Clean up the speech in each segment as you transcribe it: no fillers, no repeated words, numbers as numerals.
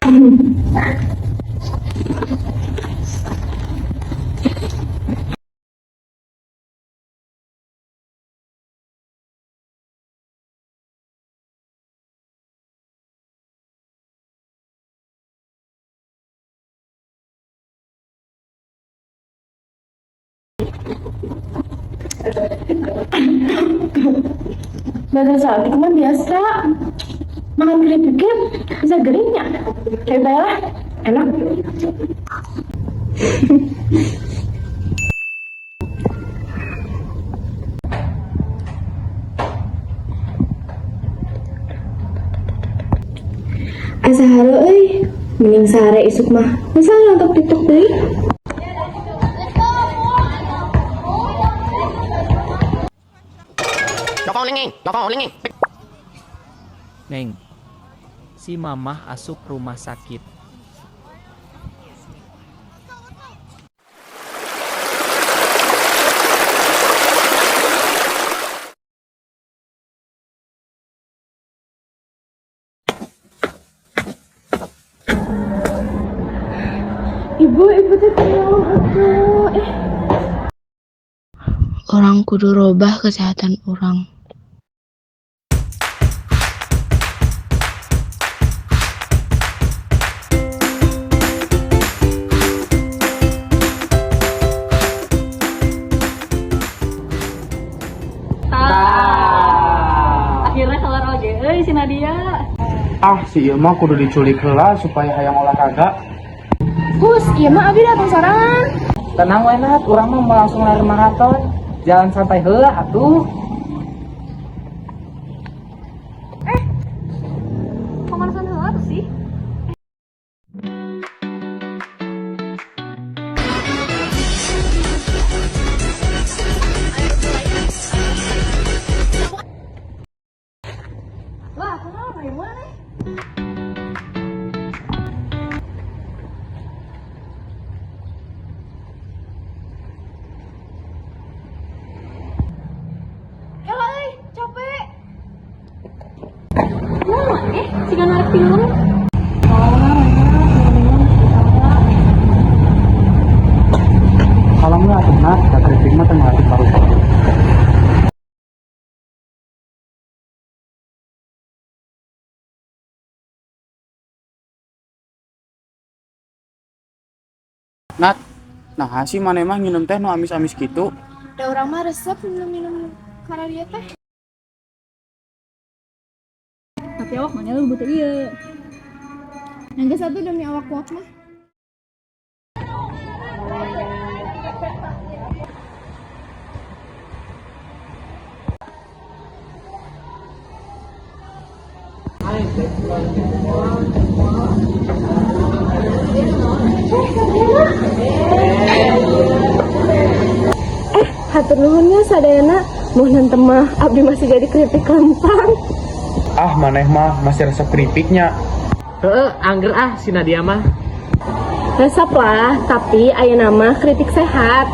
Badan saat mah biasa. Makan keripiknya bisa geringnya. Kayak lah, enak. Asa halo euy, mending sare isuk mah. Masa nonton TikTok deui? Neng, si mamah asup rumah sakit. Ibu, ibu teh kunaon atuh? Eh, Urang kudu robah kesehatan urang. Akhirnya kelar oge euy si Nadia. Ah, si ieu mah kudu diculik heula supaya hayang olahraga. Hus, ieu mah abi datang sorangan. Tenang we Nat, urang mah mau langsung lari maraton. Jalan santai heula atuh. Pemanasan heula tuh sih. Wah, kenapa ya mana? Kela euy, capek. Nah, siga narik film. Kalau nggak atuh Nat, da keripik mah teu ngelatih paru-paru. Nat, nah sih maneh mah nginum teh nu amis-amis gitu. Da urang mah resep minum-minum karena dia teh. Tapi awak mana lu butuh ieu. Yang satu demi awak kuat mah. Eh, hatur nuhun nya sadayana. Mun henteu mah abdi masih jadi keripik lempang. Ah, maneh mah masih resep keripiknya. Heeh, angger ah si Nadia mah. Resep lah, tapi ayeuna mah keripik sehat.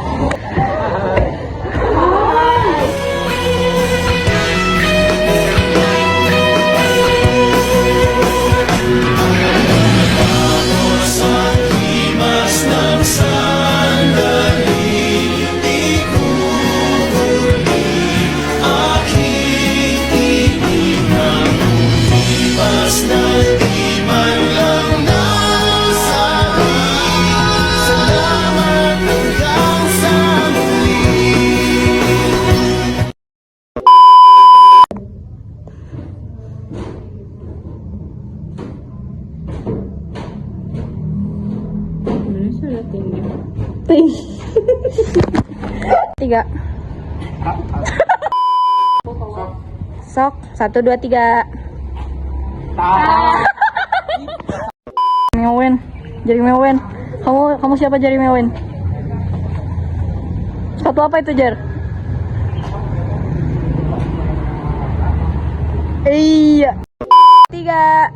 Tinggi. Tiga. Sok, 1, 2, 3. Jeremy Owen, Jeremy Owen. Kamu siapa Jeremy Owen? Sepatu apa itu, Jer? Iya. 3.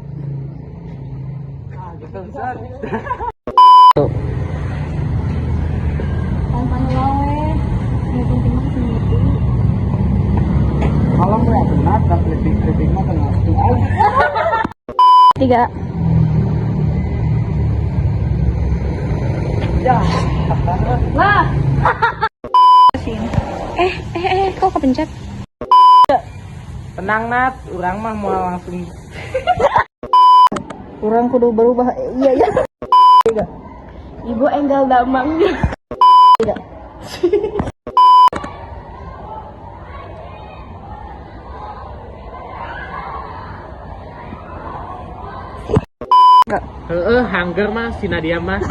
Kalau nggak atuh Nat, da keripik-keripik mah teu ngelatih. 3. Ya. Lah. Eh, kok kepencet? Tenang Nat, urang mah mau langsung Urang kudu berubah. Iya iya. Ibu enggal damang. Heeh, hunger mah si Nadia mah.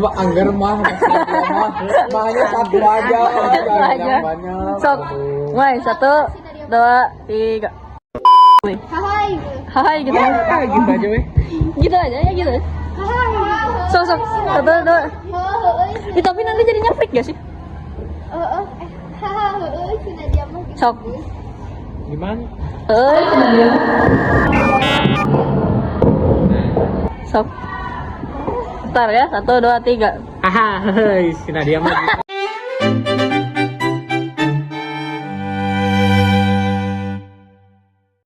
Angger mah, mah, mahnya satu aja, Satu aja. banyak. Sok. Mulai satu, dua, tiga. Hai. Hai gitu. Gitu aja weh. Gitu aja ya gitu. Sok sok. Satu, dua. Ih, tapi nanti jadinya fake gak sih? Sok. Gimana? Eh, cina dia. Sok. Bentar ya, satu, dua, tiga. Haha, si Nadia mah.